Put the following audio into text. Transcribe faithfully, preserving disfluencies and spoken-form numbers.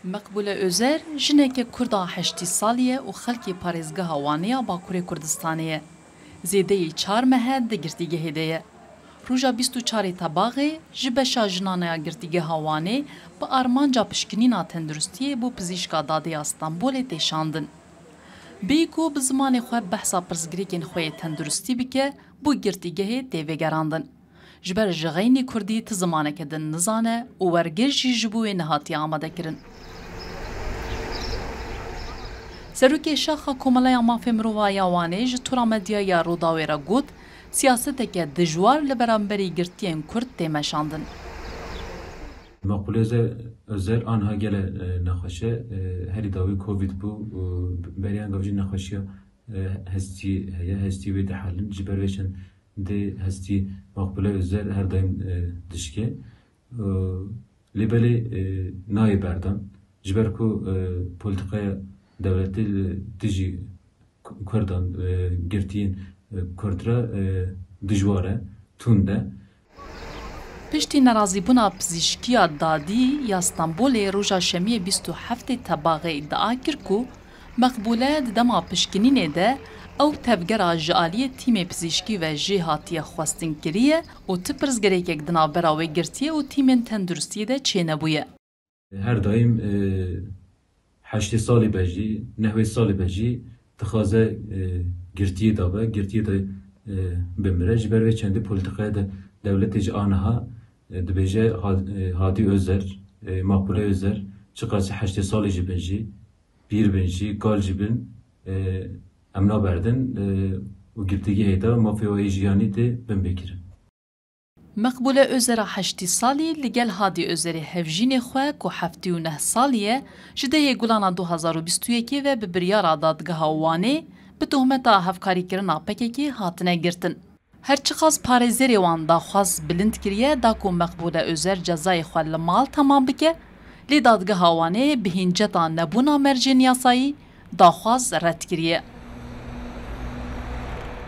Meqbûle Özer jineke Kurd a heştî salî ye û xelkê parêzgeha Wanê ya Bakurê Kurdistanê ye. Zêdeyî çar meh e di girtîgehê de ye. Roja bîst û çarê Tebaxê ji beşa jinan ya girtîgeha Wanê bi armanca pişkinîna tenduristiyê bo pizîşka dadê ya Stenbolê tê şandin. Bêyî ku bi zimanê xwe behsa pirsgirêkên xwe yê tenduristî bike, bo girtîgehê tê vegerandin. Ji ber ji xeynî kurdî ti zimaneke din nizane û wergêr jî ji bo wê nehatiye amadekirin. Serokê Şaxa Komeleya Mafê Mirova ya Wanê ji tora medyaya Rûdawê re got, siyaseteke dijwar li beramberî girtiyên kurd tê meşandin. Makbule Özer, Özer anha gele e, nexweş e, e, herî dawî Covid bû û beriyan gavjî nexweşiya e, hestî heye, hestî wê dihelin. Ji ber vê çend dê hestî Makbule Özer her daim e, dişke. E, lê belê e, nayê berdan. Ji ber ku e, polîtîkaya dewletê li dijî Kurdan, e, girtiyên e, Kurd re e, dijwar e, tund e. Piştî nerazîbûna pizîşkiya dadî ya Stenbolê roja şemiyê bîst û heftê Tebaxê îdia kir ku Meqbûle di dema pişkinînê de ew tevgera ji aliyê tîmê pizîşkî ve jê hatiye xwestin kiriye û ti pirsgirêkek di navbera wê girtiyê û tîmên tenduristiyê de çênebûye. Her daim e, heştê salî be jî, nehwê salî be jî dixwaze e, girtiyê de be, girtiyê de e, bimire. Ji ber vê çendî polîtîkaya de dewletê ji aniha e, dibêje Ha- e, Hadi Özer, e, Makbule Özer, çiqas heştê salî jî bin jî, pîr bin jî, kal jî bin, e, em naberdin e, û girtîgehê de mafê wê jiyanî tê binpêkirin. Meqbûle Özera heştî salî li gel Hadî Özerê hevjînê xwe ku heftê û neh salî ye, ji dehê Gulana du hazar û bîst û yekê ve bi biryara dadgeha Wanê bi tohmeta hevkarîkirina P K K hatine girtin. Her çiqas parêzerê wan daxwaz bilind kiriye da ku Meqbûle Özer cezayê xwe li mal temam bike, lê dadgeha Wanê bi hînceta nebûna mercên yasayî daxwaz red kiriye.